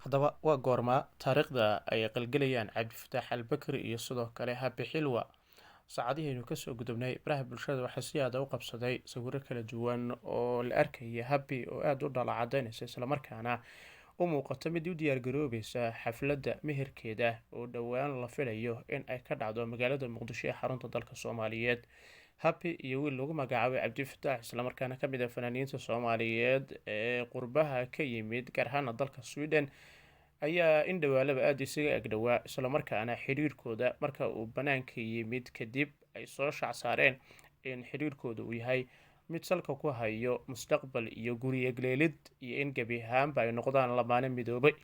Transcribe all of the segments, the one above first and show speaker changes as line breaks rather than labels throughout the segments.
Haddaba waa goorma taariikhda ay qalgelayaan Cabdifataax Albakri iyo sidoo kale Happy Xilwa? Saacadihaynu kasoo gudubnay, baraha bulshada waxaa si aada u qabsaday sawiro kala duwan oo la arkaya Happy oo aada u dhalacadaynaysa, islamarkaana u muuqato mid u diyaargaroobeysa xafladda meherkeeda oo dhowaan la filayo in ay ka dhacdo magaalada Muqdisho ee xarunta dalka Soomaaliyeed. Happy iyo wiil lagu magacaabay Cabdifataax, islamarkaana kamid ah fanaaniinta Soomaaliyeed ee qurbaha ka yimid, gaar ahaana dalka Sweden, ayaa in dhawaalaba aada isaga agdhowaa, islamarkaana xiriirkooda marka uu banaanka yimid kadib ay soo shacsaareen in xiriirkooda uu yahay mid salka ku hayo mustaqbal iyo guriyagleelid iyo in gebi ahaanba ay noqdaan lamaane midoobay.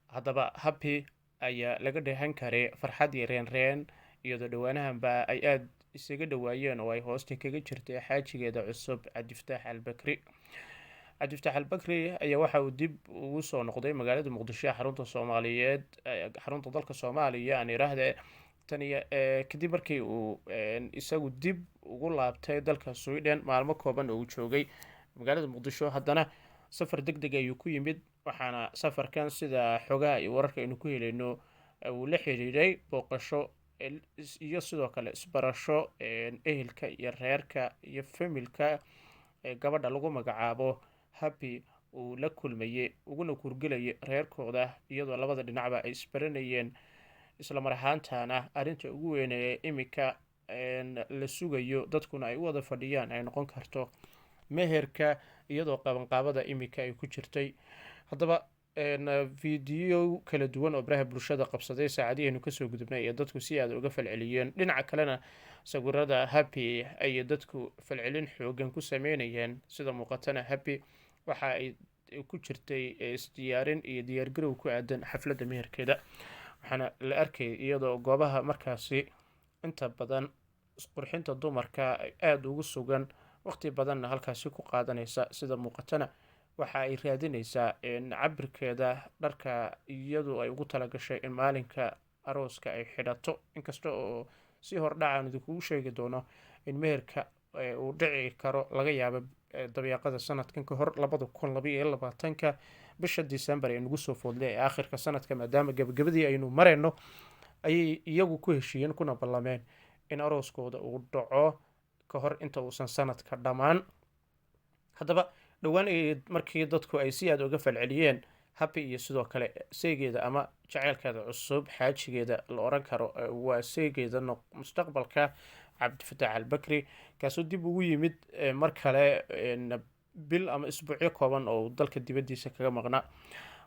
Haddaba Happy ayaa laga dheehan karay farxad iyo reenreen, iyadoo dhowaanahanba ay aada isaga dhawaayeen oo ay hoosta kaga jirtay xaajigeeda cusub, Cabdifataax Albakri. Cabdifataax Albakri ayaa waxa uu dib ugu soo noqday magaalada Muqdisho ee xarunta Soomaaliyeed, xarunta dalka Soomaaliya aan iraahde, tan iyo kadib markii uu isagu dib ugu laabtay dalka Sweden maalmo kooban oo uu joogay magaalada Muqdisho. Haddana safar deg deg ayuu ku yimid, waxaana safarkan, sida xogaha iyo wararka aynu ku helayno, uu la xiriiray booqasho iyo sidoo kale isbarasho ehelka iyo reerka iyo familka gabadha lagu magacaabo Happy uu la kulmayey uguna kurgelayay reerkooda, iyadoo labada dhinacba ay isbaranayeen. Islamar ahaantana arrinta ugu weyn ee iminka la sugayo, dadkuna ay u wada fadhiyaan, ay noqon karto meherka, iyadoo qabanqaabada iminka ay ku jirtay. Haddaba video kala duwan oo baraha bulshada qabsaday saacadihaynu kasoo gudubnay ee dadku si aada uga falceliyeen, dhinaca kalena sawirada Happy ayay dadku falcelin xoogan ku sameynayeen. Sida muuqatana Happy waxa ay ku jirtay isdiyaarin iyo diyaargarow ku aadan xafladda meherkeeda, waxaana la arkayay iyadoo goobaha markaasi inta badan isqurxinta dumarka aada ugu sugan, waqti badanna halkaasi ku qaadanaysa. Sida muuqatana waxa ay raadinaysaa cabirkeeda dharka iyadu ay ugu talagashay in maalinka arooska ay xidhato, inkasta oo si hordhacaan idinkugu sheegi doono in meherka uu dhici karo, laga yaabo, dabeeqada sanadkan ka hor 2022-ka, bisha December ee nagu soo foodlay ee aakhirka sanadka. Maadaama gabagabadii aynu marayno, ayay iyagu ku heshiiyeen kuna ballameen in arooskooda uu dhaco ka hor inta uusan sanadka dhammaan. Haddaba dhowaan markii dadku ay si aada uga falceliyeen Happy iyo sidoo kale seegeeda ama jaceylkeeda cusub, xaajigeeda la oran karo waa seegeeda mustaqbalka, Cabdifataax Albakri, kaasoo dib ugu yimid mar kale bil ama isbuucyo kooban oo dalka dibaddiisa kaga maqnaa,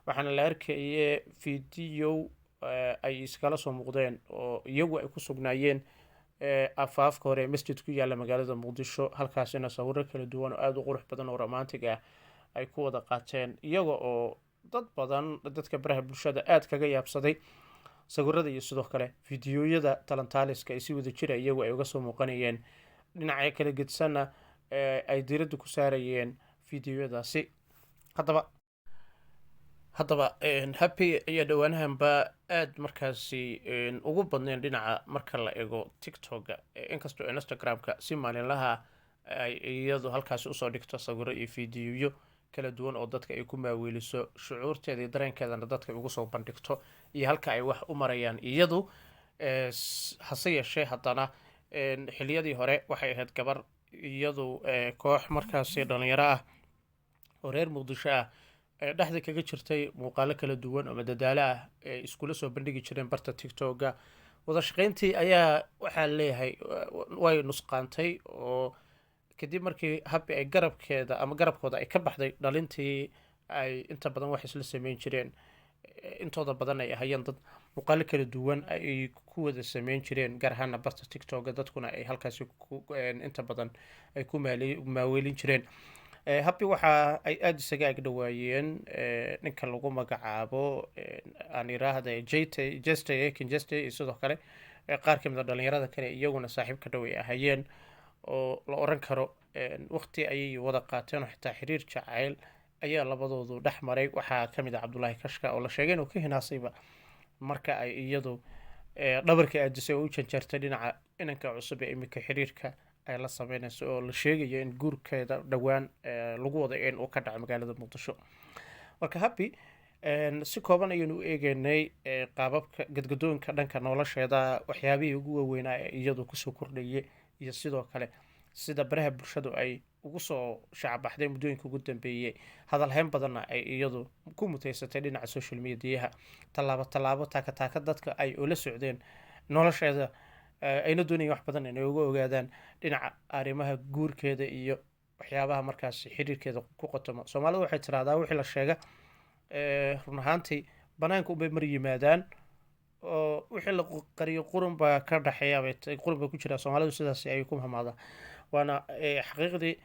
waxaana la arkaye video ay iskala soo muuqdeen oo iyagu ay ku sugnaayeen afaafka hore ee masjid ku yaalla magaalada Muqdisho, halkaasina sawiro kala duwan oo aada u qurux badan oo romantic ah ay ku wada qaateen, iyaga oo dad badan, dadka baraha bulshada, aada kaga yaabsaday sawirada iyo sidoo kale fideoyada talantaaliska ay si wada jira iyagu ay uga soo muuqanayeen, dhinacyo kala gedsanna ay diiradda ku saarayeen fideoyadaasi. Haddaba Happy ayaa dhowaanahanba aada markaasi ugu badnayn dhinaca marka la eego TikTok-a, inkastoo Instagram-ka si maalinlaha ay iyadu halkaasi usoo dhigto sawiro iyo fideoyo kala duwan oo dadka ay ku maaweeliso, shucuurteeda iyo dareenkeedana dadka ugu soo bandhigto iyo halka ay wax u marayaan iyadu. Hase yeeshee haddana xiliyadii hore waxay ahayd gabar iyadu koox markaasi dhalinyaro ah oo reer Muqdisho ah ee dhexda kaga jirtay muuqaalo kala duwan oo madadaalo ah ee iskula soo bandhigi jireen barta TikTok-a. Wada shaqeyntii ayaa waxaa leeyahay way nusqaantay, oo kadib markii Happy ay garabkeeda ama garabkooda ay ka baxday, dhalintii ay inta badan wax isla sameyn jireen, intooda badan ay ahayeen dad muuqaalo kala duwan ay ku wada sameyn jireen, gaar ahaana barta TikTok-a, dadkuna ay halkaasi inta badan ay ku maaweelin jireen. Happy waxa ay aada isaga agdhawaayeen ninka lagu magacaabo, aan iraahda, Jete Jeste Kinjeste, iyo sidoo kale qaar ka mid a dhalinyarada kale iyaguna saaxiibka dhow ay ahayeen, oo la oran karo waqti ayay wada qaateen oo xitaa xiriir jacayl ayaa labadoodu dhex maray. Waxaa ka mid ah Cabdulaahi Kashka oo la sheegay inuu ka hinaasayba marka ay iyadu dhabarka aadisay oo u janjartay dhinaca inanka cusub ee iminka xiriirka ay la sameynayso, oo la sheegayo in guurkeeda dhowaan lagu wada in uu ka dhaco magaalada Muqdisho. Marka Happy Si kooban ayaynu u eegeynay qaababka gadgadoonka dhanka nolosheeda, waxyaabihii ugu waaweynaa ee iyadu kusoo kordhayay, iyo sidoo kale sida baraha bulshadu ay ugu soo shacbaxday muddooyinka ugu dambeeyey, hadalhayn badanna ay iyadu ku muteysatay dhinaca social mediaha, tallaabo tallaabo, taaka taaka dadka ay ula socdeen nolosheeda, ayna doonayeen wax badan inay uga ogaadaan dhinaca arrimaha guurkeeda iyo waxyaabaha markaas xiriirkeeda ku qotoma. Soomaalidu waxay tiraahdaa wixii la sheega run ahaantii banaanka unbay mar yimaadaan, oo wixii la qariyo qurun baa ka dhexeeya, qurun baa ku jira. Soomaalidu sidaas ayay ku mahmaadaa, waana xaqiiqdii.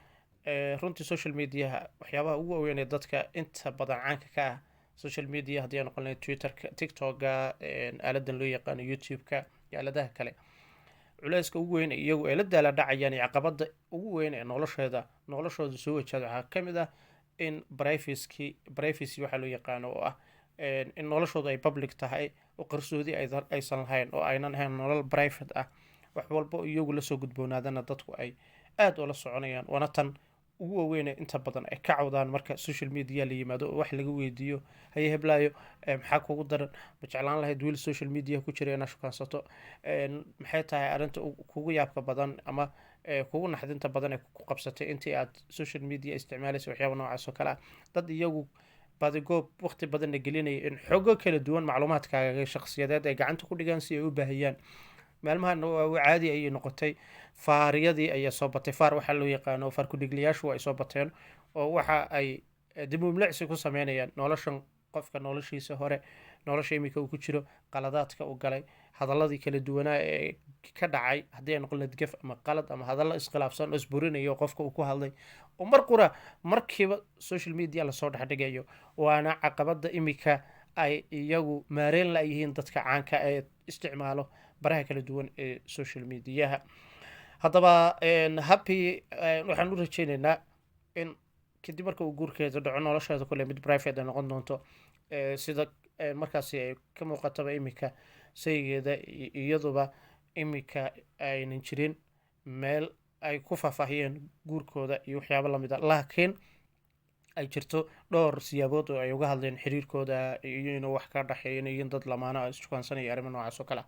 Runtii social mediaha waxyaabaha ugu waaweyn ee dadka inta badan caanka ka ah social media, haddii ay noqon lahayd Twitterka, TikToka, aaladan loo yaqaano YouTube-ka iyo aaladaha kale, culeyska ugu weyn iyagu ay la daala dhacayaan iyo caqabada ugu weyn ee noloshooda soo wajahda waxaa ka mid ah in privacy, privacy waxaa loo yaqaano, oo ah in noloshoodu ay public tahay oo qarsoodi aysan lahayn, oo aynan ahayn nolol private ah. Wax walba iyagu lasoo gudboonaadana dadku ay aada ula soconayaan, waana tan ugu waaweyne inta badan ay ka cawdaan marka social media la yimaado oo wax laga weydiiyo: "Haye heblaayo, maxaa kugu daran? Ma jeclaan lahayd wiil social media ku jira inaad shukaansato? Maxay tahay arrinta kugu yaabka badan ama kugu naxdinta badan ee ku qabsatay intii aad social media isticmaalaysa?" Waxyaaba noocaas oo kale ah. Dad iyagu badigoob waqti badanna gelinaya in xogo kala duwan, macluumaadkaaga shakhsiyadeed, ay gacanta ku dhigaan si ay u baahiyaan. Maalmahan waa caadi ayay noqotay, faariyadii ayaa soo batay. Faar waxaa loo yaqaano faar kudhigliyaashu ay soo bateen, oo waxa ay dib u ku sameynayaan noloshan qofka, noloshiisa hore, nolosha iminka uu ku jiro, qaladaadka uu galay, hadaladii kala duwanaa ee ka dhacay, haddii ay noqon lahayd gef ama qalad ama hadallo iskhilaafsan oo isburinayo qofka uu ku hadlay, oo mar qura markiiba social media lasoo dhexdhigayo. Waana caqabada iminka ay iyagu maareyn la-yihiin dadka caanka ee isticmaalo baraha kala duwan ee social mediaha. Haddaba Happy waxaan u rajeyneynaa in kadib marka uu guurkeeda dhaco, nolosheeda kule mid private ay noqon doonto, sida markaasi ay ka muuqataba iminka saygeeda iyaduba iminka aynan jirin meel ay ku faahfaahiyeen guurkooda iyo waxyaabo lamid a, laakiin ay jirto dhowr siyaabood oo ay uga hadleen xiriirkooda iyo inuu wax ka dhexeeyo, inay dad lamaano isjukaansanaya, arrimo noocaas oo kale ah.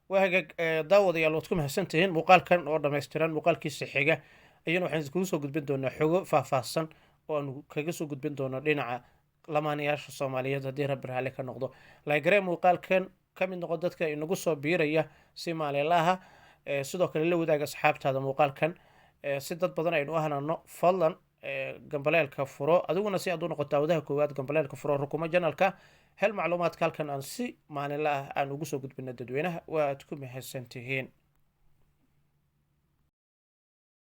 Waa hagaag, daawadayaal, waad ku mahadsantihiin muuqaalkan oo dhammaystiran. Muuqaalkiisa xiga ayana waxaan iskugu soo gudbin doonaa xogo faahfaahsan oo aanu kaga soo gudbin doono dhinaca lamaanayaasha Soomaaliyeed, haddii Rabbi raalli ka noqdo. Like garee muuqaalkan, ka mid noqo dadka inagu soo biiraya si maalinlaha. Sidoo kale la wadaaga asxaabtaada muuqaalkan si dad badan aynu u hanano. Fadlan gambaleelka furo adiguna si aad u noqoto awadaha koowaad. Gambaleelka furo, rukumo channelka, hel macluumaadka halkan aan si maalinla ah aan ugu soo gudbino dadweynaha. Waad ku mahadsantihiin.